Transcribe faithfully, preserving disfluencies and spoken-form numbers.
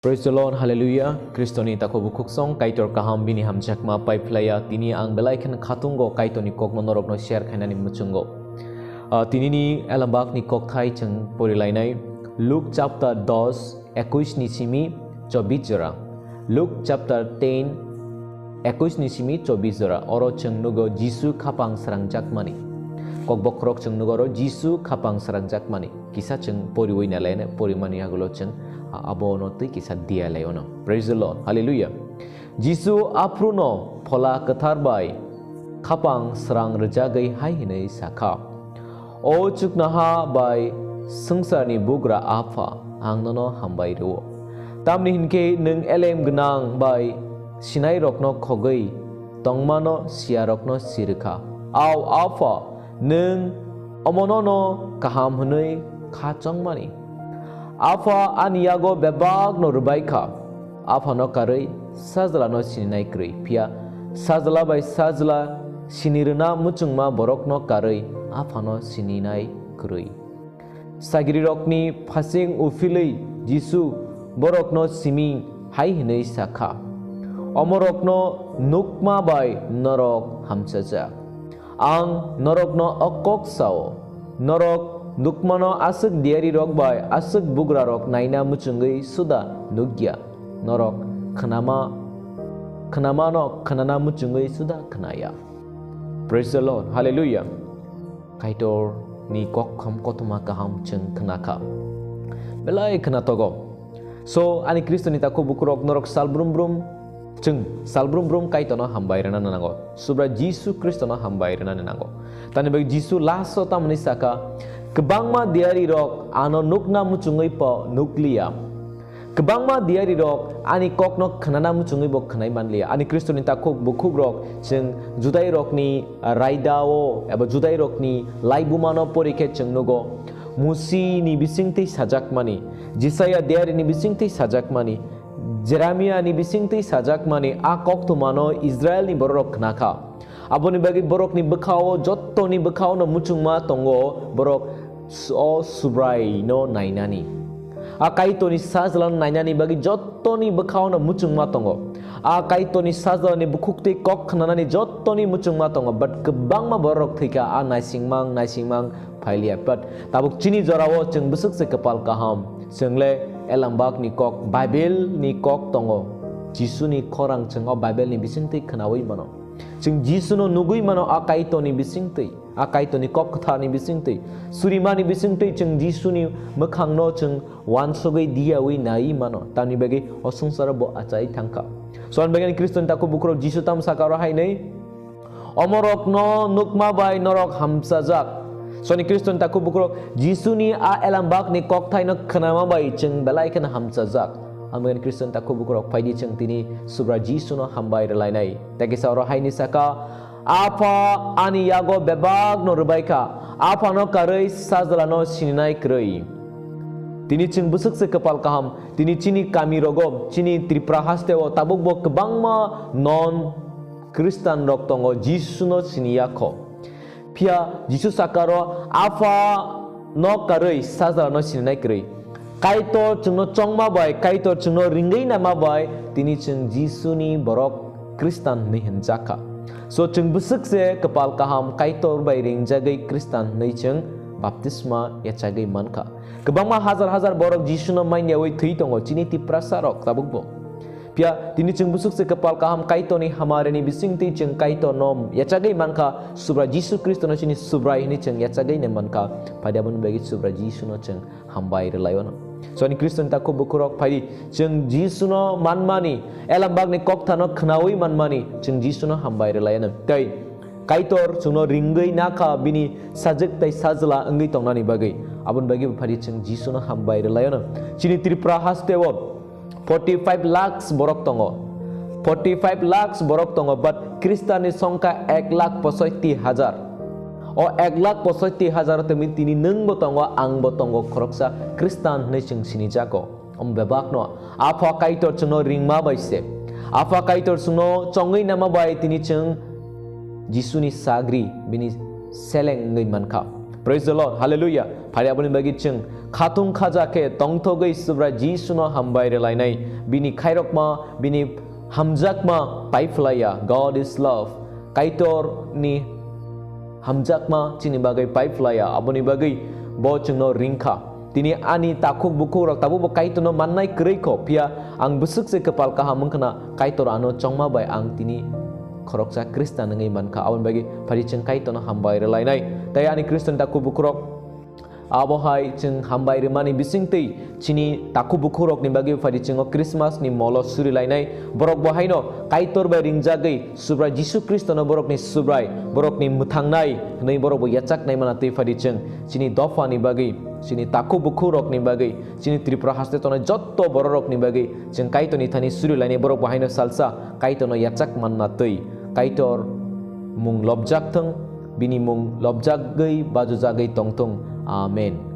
Praise the Lord, hallelujah. Kristoni takhuk bukhuksong Kaitor kaham bini hamjakma paiphlaiya. Tini ang belai khen khatungo Kaitorni kokno norokno share khainani muchungo. Ah, tinini elambakni kokthai chwng porilainai Luke chapter dos, ekush ni simi chobbish jora. Luke chapter ten, ekush ni simi chobbish jora. Oro chwng nugo Jisu khapang srangjakmani. Kok bokhorok chwng nugo oro Jisu khapang srangjakmani. Kisa chwng poriwi nalaina, porimani agulo chwng, a-, abono twi kisa diya laiono. Praise the Lord. Hallelujah. Jisu aphruno Phola Kwthar bai khapang srang rwjagwi hai hwnwi sakha, "O chuknoha bai swngcharni bugra Apha, ang nono hambai rwo. Tamni hinkhe nwng elem gwnang bai sinairokno khogwi tongmano siyarokno si rwkha. Au Apha, nwng omonono kaham hwnwi kha chongmani. Apha ani yago bebakno rwbai kha. Aphano karwi Sajlano sininai kwrwi, phiya Sajla bai Sajla sini rwna muchungma borokno karwi Aphano sininai kwrwi." Sagrirokni phasing uphilwi Jisu borokno simi hai hwnwi sa kha, "Omorokno nukma bai norok hamchajak. Ang norokno o kok sao, norok nukmano aswk diyarirok bai aswk bugrarok naina muchungwi suda nukya, norok khnama, khnamano khnana muchungwi suda khnaya." Praise the Lord. Hallelujah. Kaitorni kok kham kothoma kaham chwng khna kha. Belai khna togo. So, ani Khristoni takhuk bukhurok norok sal brum brum, chwng sal brum brum Kaitorno hambai rwna nango. Subra Jisu Khristono hambai rwna nango. Tamni bagwi Jisu last o tamni saka, "Kwbangma diyarirok ano nukna muchungwi po nukliya." Kwbangma diyarirok ani kokno khnana muchungwi bo khnai manliya. Ani Khristoni takhuk bukhukrok chwng Judairokni raidao eba Judairokni laibumano pori khe chwng nugo, Musini bisingtwi sajakmani, Jisaya diyarini bisingtwi sajakmani, Jeremiani bisingtwi sajakmani a koktwmano Israilni bororok khna kha. Aboni bagwi borokni bwkhao, jottoni bwkhaono muchungma tongo borok s-, o Subraino nainani. A Kaitorni Sajlano nainani bagwi jottoni bwkhaono muchungma tongo. A Kaitorni Sajlani bukhuktwi kok khnanani jottoni muchungma tongo. But kwbangma bororok thwikha a naisingmang, naisingmang phailiya. But tabuk chini jorao chwng bwswk se kwpal kaham. Chwngle elambakni kok, Bible-ni kok tongo. Jisuni khorang chwng o Bible-ni bisingtwi khnaui mano. Chwng Jisuno nugui mano a Kaitorni bisingtwi, a Kaitorni kok kwtharni bisingtwi, surimani bisingtwi chwng Jisuni mwkhangno chwng wansugui diyaui nai mano. Tamni bagwi o swngcharo bo achai thangkha. So, ani bagwi ani Khristoni takhuk bukhurok Jisu tamo saka oro hai hwnwi, "Omorokno nukma bai norok hamchajak." So, ani Khristoni takhuk bukhurok Jisuni a elambakni kokthaino khnama bai chwng belai kheno hamchajak. Ani bagwi ani Khristoni takhuk bukhurok phaidi chwng tini Subra Jisuno hambai rwlainai. Tei kisa oro hai hwnwi saka, "Apha ani yago bebakno rwbai kha, Aphano karwi Sajlano sininai kwrwi." Tini chwng bwswk se kwpal kaham, tini chini kami rogo, chini Tripura haste o tabuk bo kwbangma non Khristanrok tongo, Jisuno siniya kho. Phiya Jisu sakaro, "Aphano karwi Sajlano sininai kwrwi." Kaitor chwngno chongma bai, Kaitor chwngno ringwi nama bai, tini chwng Jisuni borok Khristan hwnwi hwnjakha. So, chwng bwswk se kwpal kaham Kaitor bai ringjagwi Khristan hwnwi chwng baptisma yachagwi mankha. Kwbangma hajar hajar borok Jisuno manyaui thwi tongo, chini Tiprasarok tabukbo. Phiya tini chwng bwswk se kwpal kaham Kaitorni hamarini bisingtwi chwng Kaitorno yachagwi mankha, Subra Jisu Khristono chini Subrai hwnwi chwng yachagwi nai mankha. Phaidi aboni bagwi Subra Jisuno chwng hambai rwlaiono. So, ani Khristoni takhuk bukhurok phaidi chwng Jisuno manmani, elambakni kokthano khnaui manmani chwng Jisuno hambai rwlaiono. Tei Kaitor chwngno ringwi nakha bini sajwk tei sajla wngwi tongnani bagwi. Aboni bagwi bo phaidi chwng Jisuno hambai rwlaiono. Chini Tripura hasteo forty five lakhs borok tongo. Forty five lakhs borok tongo, but Khristanni songkha ek lakh posoitti hajar. O ek lakh posoitti hajar temi tini nwngbo tongo, angbo tongo, khoroksa Khristan hwnwi chwng sinijago. Om bebakno Apha Kaitor chwngno ringma bai se. Apha Kaitor chwngno chongwi nama bai tini chwng Jisuni sagri bini seleng wngwi mankha. Praise the Lord. Hallelujah. Phari aboni bagwi chwng khatung khaja khe tongthogwi Subrai Jisuno hambai rwlainai. Bini khairokma, bini hamjakma paiphlaiya. God is love. Kaitorni hamjakma chini bagwi paiphlaiya. Aboni bagwi bo chwngno ringkha. Tini ani takhuk bukhukrok tabukbo Kaitorno mannai kwrwi kho, phiya ang bwswk se kwpal kaham wngkhwna Kaitor ano chongma bai ang tini khoroksa Khristan wngwi mankha. Aboni bagwi phari chwng Kaitorno hambai rwlainai. Tai ani Khristan takhuk bukhukrok, abo hai chwng hambai rwmani bisingtwi chini takhuk bukhukrokni bagwi phari chwngo Christmas ni molo surilainai. Borok bo haino Kaitor bai ringjagwi Subrai Jisu Khristono borokni Subrai, borokni mwthangnai hwnwi borok bo yachak naimana twi phari chwng chini dophani bagwi, chini takhuk bukhukrokni bagwi, chini Tripura haste tongnai jotto bororokni bagwi chwng Kaitorni thani surilainai. Borok bo haino salsa Kaitorno yachak manna twi Kaitor mung lobjak thung, bini mung lobjagwi bajujagwi tongthung. Amen.